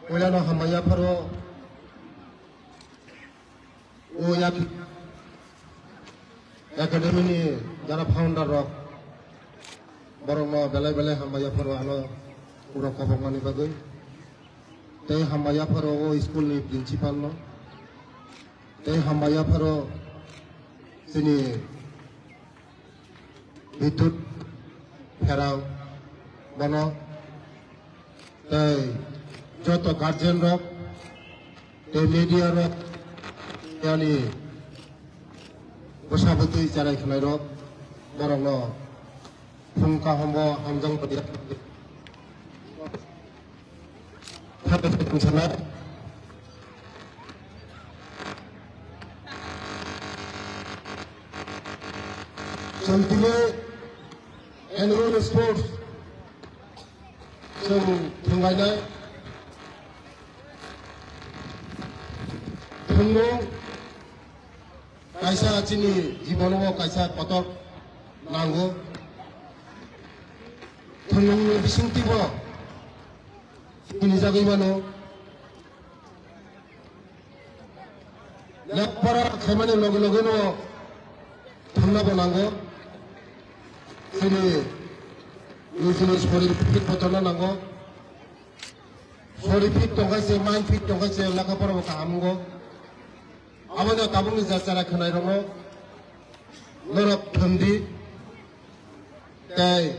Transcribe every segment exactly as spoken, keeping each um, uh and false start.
Puilano hambai yapharo o yak academy ni jara founder rok, borokno belai belai hambai yapharo ano uro kobokmani bagwi. Tei hambai yapharo o school ni principal no, tei hambai yapharo chini Bidyut Pherang bono tei joto guardian rok tei media rok yani bwsa bwtwi cherai khwlai rok borokno phung kaham bo hamjak. Chwng tini annual sports chwng thwnglainai thwngmung. Kaisa chini jibono kaisa kotor nango. Thwngmungni bisingtwi bo sinijagwi mano. Lepora khaimani loge loge no thwngna bo nango. Chini nijini sorir fit kotorna nango. Sorir fit tongkha se, mind fit tongkha se, lekha pora bo kaham wngo. Abono tabukni je cherai khwnairokno norok thwngdi tei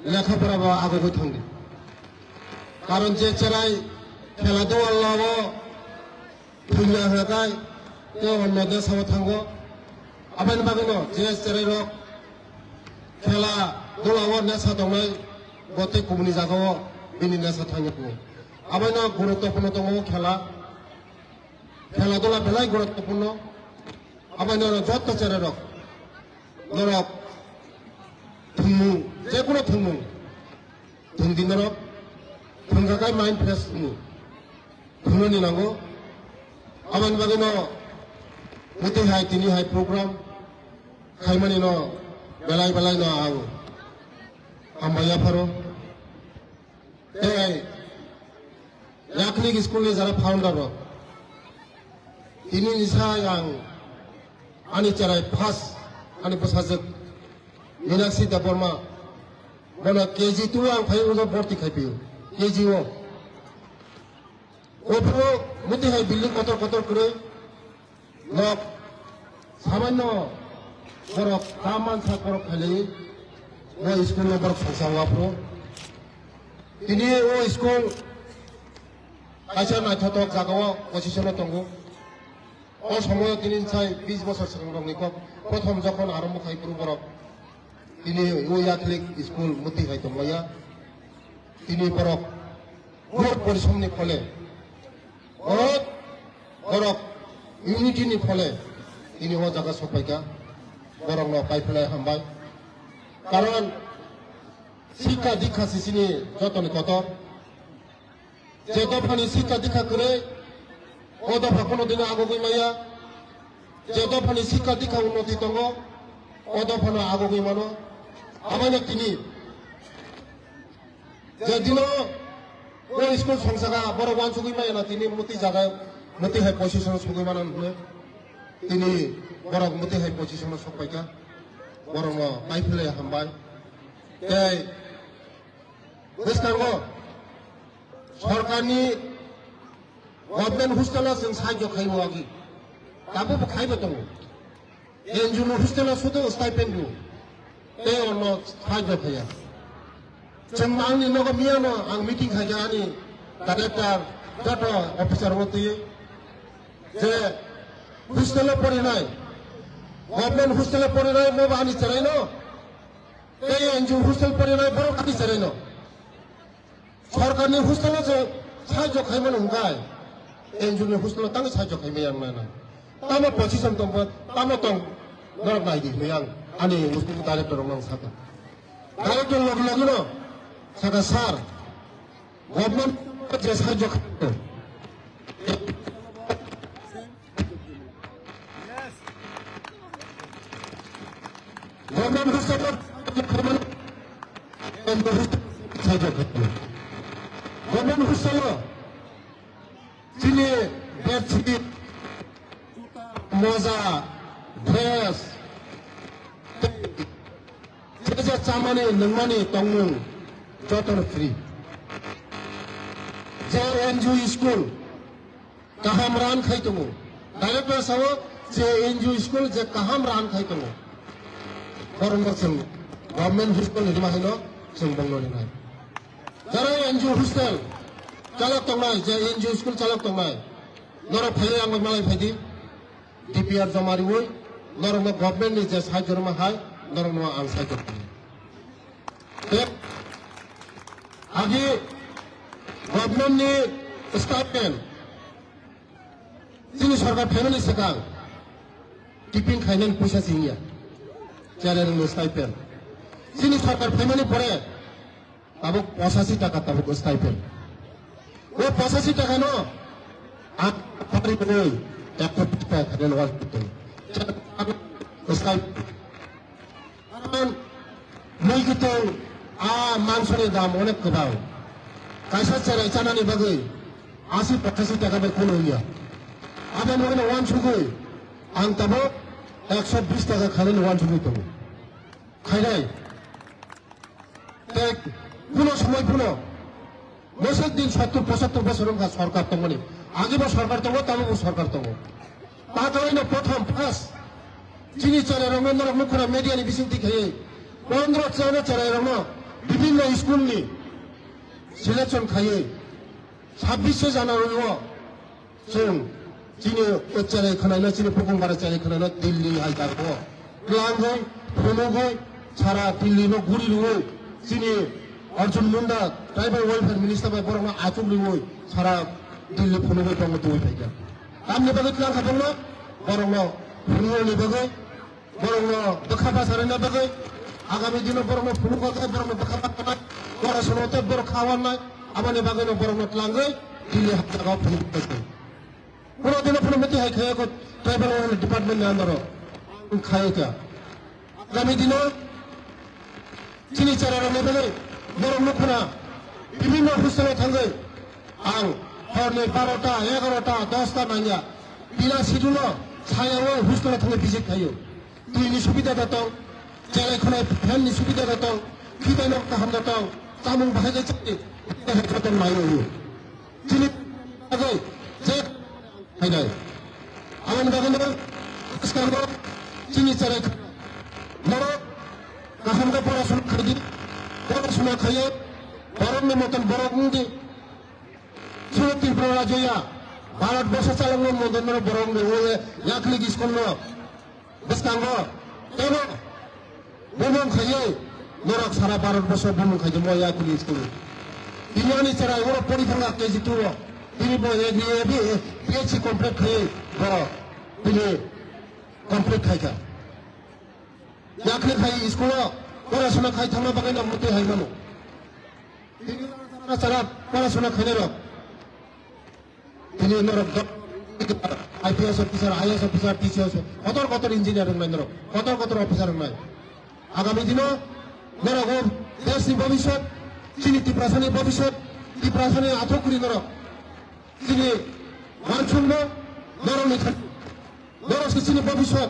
lekha pora bo agugwi thwngdi. Karon je cherai khela dowal o thwngya hwnakhai tei onno desa o thango. Aboni bagwino je cherai rok khela dowal o nesa tongnai bo tei kubuni jaga o bini nesa thangya tongo. Abono guruttopurno tongo khela. Khela dula belai guruttopurno. Aboni oro joto cherai rok norok thwngmung, je kuno thwngmung thwngdi norok, thwngkha khai mind fresh wngo, thwngnani nango. Aboni bagwino mwtwi hai tini hai program khaimani no belai belai no ang hambai yapharo. Tei Yaklik school ni jara founder rok. Tini ni sa ang ani cherai first ani bwsajwk Minakshi Debbarma bono K G two ang phai ulo borti khai pio K G o. Ophuru muti hai building kotor kotor kwrwi. Nok samanno borok ta mansa borok khailai o school no borok songsa wapro. Tini o school kaisa naithotok jagao position o tongo. O somoyo tini sai bis bosor swkang rokni kok prothom jokhon arombo khai phuru borok tini o Yaklik school muti hai tongmaya. Tini borok Borok porisomni phole, borok, borok unity ni phole, tini o jaga sokpaikha, borokno paiphlai hambai. Karon sikha dikha sisini jotoni kotor. Je dophani sikha dikha kwrwi, o dopha kono dino agogwi maya. Je dophani sikha dikha unnoti tongo, o dophano agogwi mano. Abono tini je dino o school songsaka borok wansugwi maya na tini muti jaga muti hai position sugwi mano hwnwi tini borok muti hai position sokpaikha borokno paiphlai hambai tei bwskango sorkarni government hostel o chwng sahajyo khaibo agi tabukbo khaibo tongo. N G O ni hostel o sudu stipend rw. Tei ono sahajyo khaiya. Chwng angni nogo miyano ang meeting khaikha ani director, joto officer rokno twiwi je hostel o porinai, government hostel o porinai mobo ani cheraino, tei N G O hostel porinai borok ani cheraino. Sorkarni hostel o je sahajyo khaimani hwnkhai, N G O ni hostel o tamo sahajyo khaimaya wngnai na. Tamo position tongkha, tamo tong, norok nai di hwnwi ang ani muchungo director rokno ang sakha. Director logi logi no sakha, "Sir, government je sahajyo khaimani." Government hostel o, government hostel o, Chini bedsheet, moja, dress, tei je je chamani nungmani tongmung jotono free. Je N G O school kaham run khai tongo, director sao je N G O school je kaham run khai tongo, borokno chwng government hostel ni rima haino chwng bongno rinai. Jara N G O hostel chalok tongnai, je N G O school chalok tongnai, norok phaiwi ang bai malai phaidi, D P R joma riwi, norokno government ni je side rwma hai, norokno ang side rwmani. Tei agi government ni stipend, chini sarkar phaimani swkang tiffin khainani puisa chingya, chwrai rwngno stipend. Chini sarkar phaimani pore tabuk pochashi taka tabuk stipend. O pochashi taka no ang pari bwrwi ekso taka khainani wal kutung. Stipend. Karon mui kwthwng a mangsoni dam onek kwbang. Kaisa cherai chanani bagwi asi pochashi taka bai kunu wngya. Aboni bagwino wansugwi ang tabuk ekso bis taka khainani wansugwi tongo. Khainai. Tei kuno somoi phano bosok din sottur pochattor bosor wngkha sorkar tongmani. Agibo sorkar tongo, tabukbo sorkar tongo. Tatalaino prothom first chini cherairokno norok nukhuna media ni bisingtwi khaiwi pondro chana cherairokno bibhinno school ni selection khaiwi sabbish January o chwng chini o cherai khwnaino, chini bukung bara cherai khwnaino Delhi hai jaga o twlangwi phunugwi sara Delhi no guri rwwi chini Arjun Munda Tribal Welfare Minister bai borokno achuk rwwi sara Delhi phunugwi tongo twi phaikha. Tamni bagwi twlang kha bongno, borokno phunugni bagwi, borokno bwkha bwsa rwna bagwi, agami dino borokno phunukgwi khe borokno bwkha bwsa rwnai, borok sono tei borok kha warnai, aboni bagwino borokno twlangwi Delhi hapjagao phunukgwi khe. Borok dino phunukgwi hai khe eko tribal welfare department ni under o khai kha. Agami dino chini cherairokni bagwi borok nukhuna bibhinno hostel o thangwi ang horni barota, egarota, dosta nangya, pila sidulo sayao hostel o thangwi visit khaio. Twi ni subida da tong, cherai khwnai fan ni subida da tong, khitai no kaham da tong, chamung bahai khe chai, joto naio. Chini bagwi je Hai dai. Aboni bagwi no bwskango chini cherai norok kaham khe porasona khaidi, porasona khaiyo borokni moton borok wngdi. Chwng Tripura rajyo ya Bharat borso chalokma moton no borok wngdi, o yakhlik school no bwskango teibo bumung khaiwi norok sara Bharat borso bumung khaidi mo yakhlik school. Tini ani cherai oro pori thangkha K G two o. Tini bo A B A B P H C complete khaiwi bo tini complete khaikha. Yakhli khai school o porasona khai thangma bagwi no mutwi hai mano. Tini chara porasona khainai rok. Tini norok dok-, I P S officer, I A S officer, T C S, kotor kotor engineer wngnai norok, kotor kotor officer wngnai. Agami dino norok o desh ni bobiswt, chini Tiprasa ni bobiswt, Tiprasa ni athok kwrwi norok. Chini wansukno norok ni thani, norok se chini bobiswt,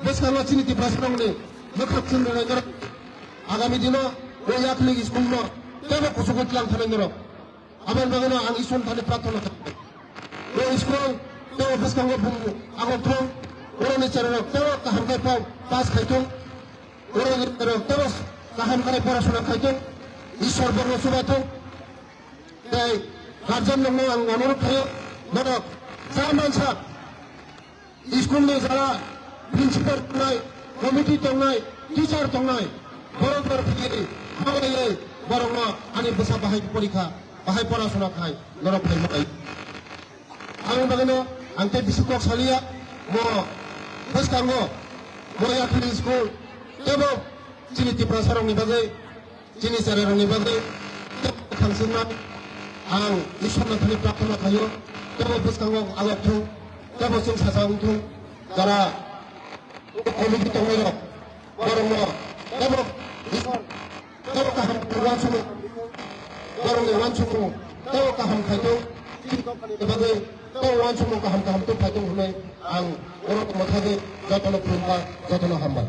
bwskango chini Tiprasa rok ni mwkhang chwng rwnai norok. Agami dino o yakhli school no teibo kuchugo tlang thanai norok. Aboni bagwino ang Iswar thani prarthana khlaio. O school teibo bwskango bumung agok thung, oroni cherai rok teibo kaham khe pa-, pass khai thung, oroni cherai rok teibo kaham khe porasona khai thung, Iswar borokno chuba thung. Tei guardian rokno ang onurodh khlaio, norok chairman sir, School ni jara principal tongnai, committee tongnai, teacher tongnai, borok borok phiyari, hamlaiwi borokno ani bwsa bahai porikha, bahai porasona khai, norok phai manai. Aboni bagwino ang tei bisi kok saliya, mo bwskango, mo yakhli school, teibo chini Tiprasa rokni bagwi, chini cherai rokni bagwi teibo khangchirnai ang Iswar no thani prarthana khlaio, teibo bwskango alok thung, teibo chwng sacha wng thung, jara committee tongnai rok, borokno teibo Iswar teibo kaham uansukmung, borokni uansukmung teibo kaham khai thung, chini Ebagwi tei uansukmung kaham kaham tei phaitong hwnwi ang oro tongma thagwi jotono khulumkha, jotono hambai.